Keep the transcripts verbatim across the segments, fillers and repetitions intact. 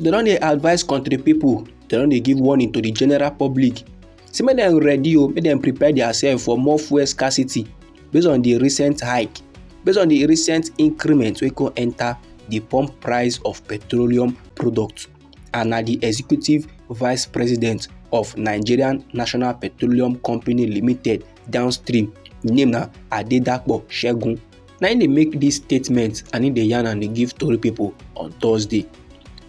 Dem don dey advise country people, dem don dey give warning to the general public. Say make dem ready o, make dem prepare theirself for more fuel scarcity based on the recent hike, based on the recent increment wey come enter the pump price of petroleum products. And na the executive vice president of Nigerian National Petroleum Company Limited, downstream, im name na Adedapo Segun. Na im dey make this statement and im dey yarn and dey give tori people on Thursday.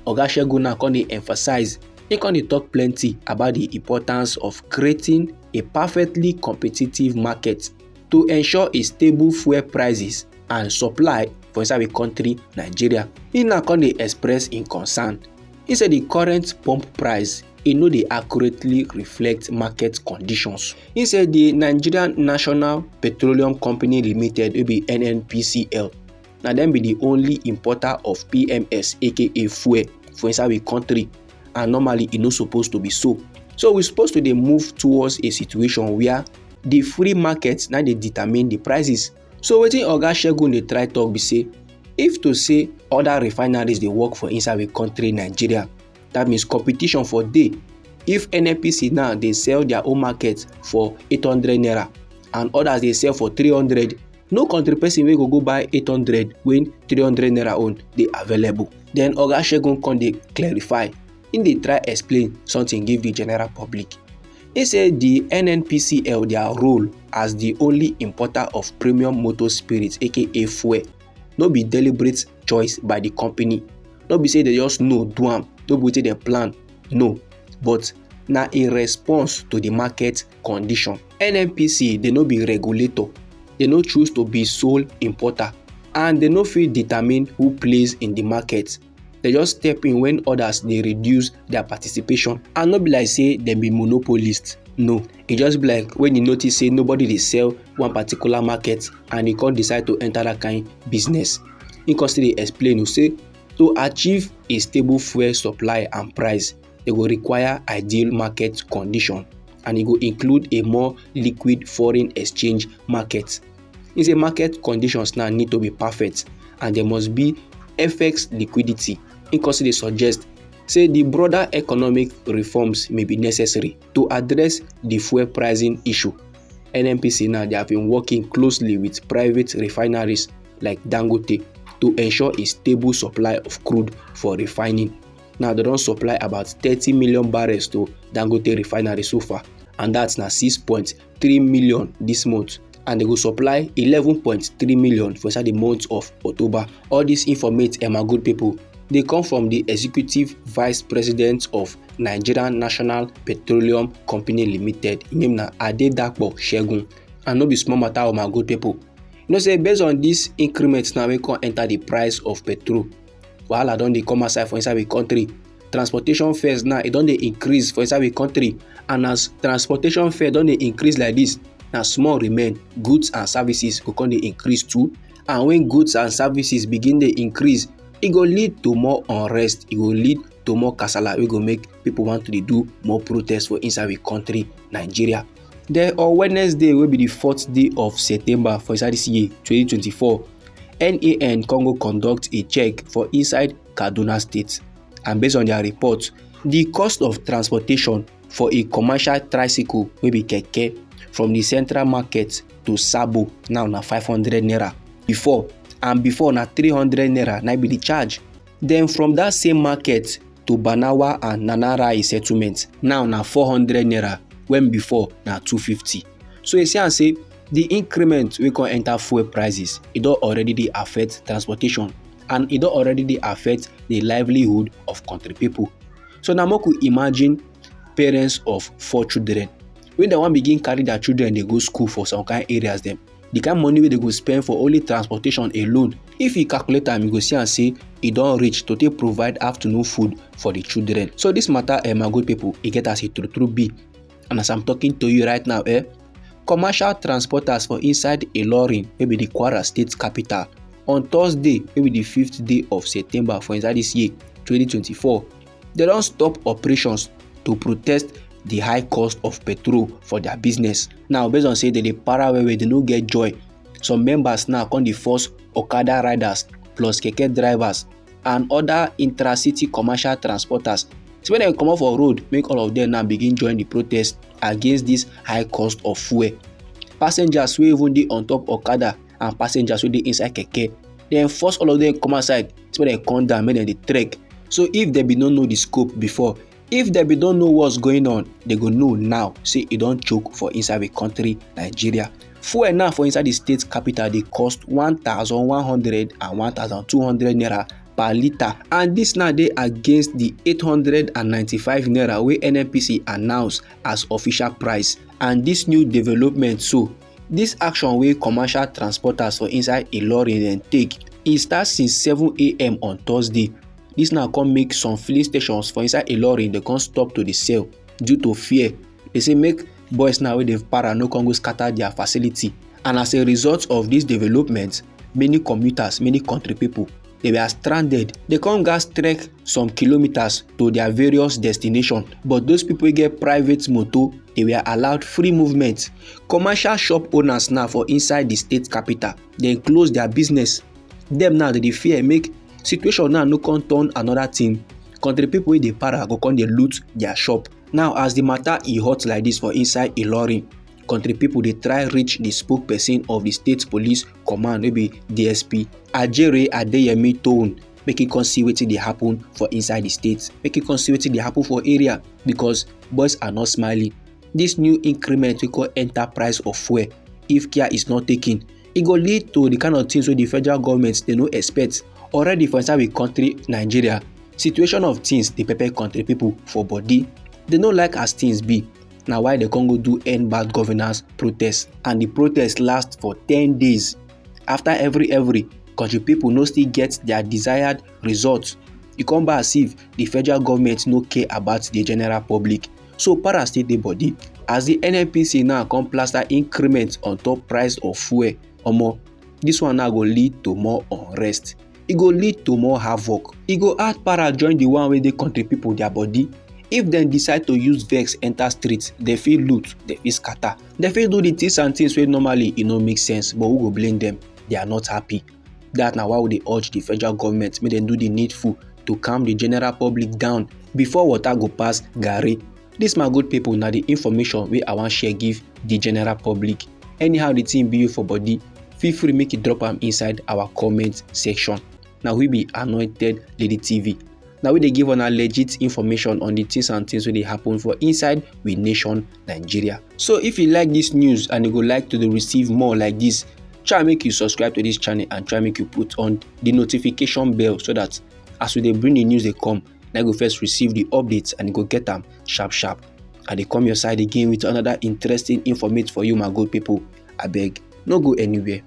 Oga Segun now come dey emphasize, he come dey talk plenty about the importance of creating a perfectly competitive market to ensure a stable fuel prices and supply for inside the country, Nigeria. He now come dey express im concern. He say the current pump price, e no dey accurately reflect market conditions. He say the Nigerian National Petroleum Company Limited, wey be N N P C L, na dem be the only importer of P M S, A K A fuel, for inside we country, and normally e no suppose to be so. So we suppose to dey move towards a situation where the free market na dey determine the prices. So wetin Oga Segun dey try talk be say, if to say other refineries dey work for inside we country, Nigeria, that means competition for dey. If N N P C now dey sell their own market for eight hundred naira and others dey sell for three hundred, no country person wey go go buy eight hundred when three hundred naira own dey available. Then Oga Segun come dey clarify, im dey try explain something give the general public. He say the N N P C L, their role as the only importer of premium motor spirits, A K A fuel, no be deliberate choice by the company. No be say they just know do am, no be wetin dem plan, no. But na in response to the market condition. N N P C, they no be regulator, they no choose to be sole importer, and they no fit determine who plays in the market. They just step in when others dey reduce their participation. And no be like say dem be monopolist. No, e just be like when you notice say nobody dey sell one particular market and you come decide to enter that kind business. He come still dey explain o say to achieve a stable fuel supply and price, e go require ideal market condition, and e go include a more liquid foreign exchange market. He say market conditions now need to be perfect and there must be F X liquidity. He come still dey suggest say the broader economic reforms may be necessary to address the fuel pricing issue. N N P C now, they have been working closely with private refineries like Dangote to ensure a stable supply of crude for refining. Now they don supply about thirty million barrels to Dangote refinery so far, and that's na six point three million this month, and they go supply eleven point three million for inside the month of October. All this informate, eh, my good people, dey come from the executive vice president of Nigerian National Petroleum Company Limited. Im name na Adedapo Segun. And no be small matter o, my good people. You know say based on this increment now wey come enter the price of petrol, wahala don dey come outside for inside the country. Transportation fares now, e don dey increase for inside the country, and as transportation fare don dey increase like this, na small remain, goods and services go come dey increase too. And when goods and services begin dey increase, e go lead to more unrest, e go lead to more kasala wey go make people want to dey do more protest for inside we country, Nigeria. Then on Wednesday, wey be the fourth day of September for inside this year, twenty twenty-four, N A N come go conduct a check for inside Kaduna State, and based on their report, the cost of transportation for a commercial tricycle wey be keke from the central market to Sabo now na five hundred naira before, and before na three hundred naira na be the charge. Then from that same market to Banawa and Nanarai settlement now na four hundred naira, when before na two fifty. So you see am say the increment wey come enter fuel prices, e don already dey affect transportation, and e don already dey affect the livelihood of country people. So now make we imagine parents of four children. When dem wan begin carry their children dey go school for some kind areas dem, the kind money wey dem go spend for only transportation alone, if you calculate am, you go see am say e don reach to take provide afternoon food for the children. So this matter, eh, my good people, e get as e true true be. And as I'm talking to you right now, eh, commercial transporters for inside Ilorin, wey be the Kwara State capital, on Thursday, wey be the fifth day of September for inside this year, twenty twenty-four, they don stop operations to protest the high cost of petrol for their business. Now, based on say they dey para well well, they no get joy, some members now come dey force okada riders plus keke drivers and other intra-city commercial transporters. So when dem comot for road, make all of them now begin join the protest against this high cost of fuel. Passengers wey even dey on top okada and passengers wey dey inside keke, dem force all of them come outside, so dem come down, make dem dey trek. So if dem bin no know the scope before, if dem bin don know what's going on, dem go know now say e don choke for inside the country, Nigeria. Fuel now for inside the state capital dey cost one thousand one hundred and one thousand two hundred naira per litre, and this now dey against the eight hundred and ninety-five naira wey N N P C announce as official price. And this new development so, this action wey commercial transporters for inside Ilorin dem take, e start since seven a m on Thursday. This now come make some filling stations for inside Ilorin dey come stop to dey sell due to fear. Dem say make boys now wey dey para no come go scatter their facility. And as a result of this development, many commuters, many country people, dem were stranded. Dem come gatz trek some kilometres to their various destination. But those people wey get private motor, dem were allowed free movement. Commercial shop owners now for inside the state capital, dem close their business. Dem now, dem dey fear make situation now no come turn another thing. Country people wey dey para go come dey loot their shop. Now, as the matter e hot like this for inside Ilorin, country people dey try reach the spokesperson of the state police command, wey be D S P Ajere Adeyemi Toun, make e come see wetin dey happen for inside the state, make e come see wetin dey happen for area, because boys are not smiling. This new increment wey come enter price of fuel, if care is not taken, e go lead to the kind of things wey the federal government dey no expect. Already for inside we country, Nigeria, situation of things dey pepper country people for body. Dem no like as things be. Na why dem come go do end bad governance protest, and the protest last for ten days. After every every, country people no still get their desired result. E come be as if the federal government no care about the general public. So para still dey body. As the N N P C now come plaster increment on top price of fuel, omo, this one now go lead to more unrest. E go lead to more havoc. E go add para join the one wey dey country people their body. If dem decide to use vex enter street, dem fit loot, dem fit scatter, dem fit do the things and things wey normally e no make sense, but who go blame dem? They are not happy. That na why we dey urge the federal government make dem do the needful to calm the general public down before water go pass garri. This, my good people, na the information wey I wan share give the general public. Anyhow the thing be you for body, feel free make you drop am inside our comment section. Na we be Anointed Lady T V. Na we dey give una legit information on the things and things wey dey happen for inside we nation, Nigeria. So if you like this news and you go like to dey receive more like this, try make you subscribe to this channel and try make you put on the notification bell, so that as we dey bring the news dey come, na you go first receive the updates and you go get am sharp sharp. I dey come your side again with another interesting informate for you, my good people. Abeg, no go anywhere.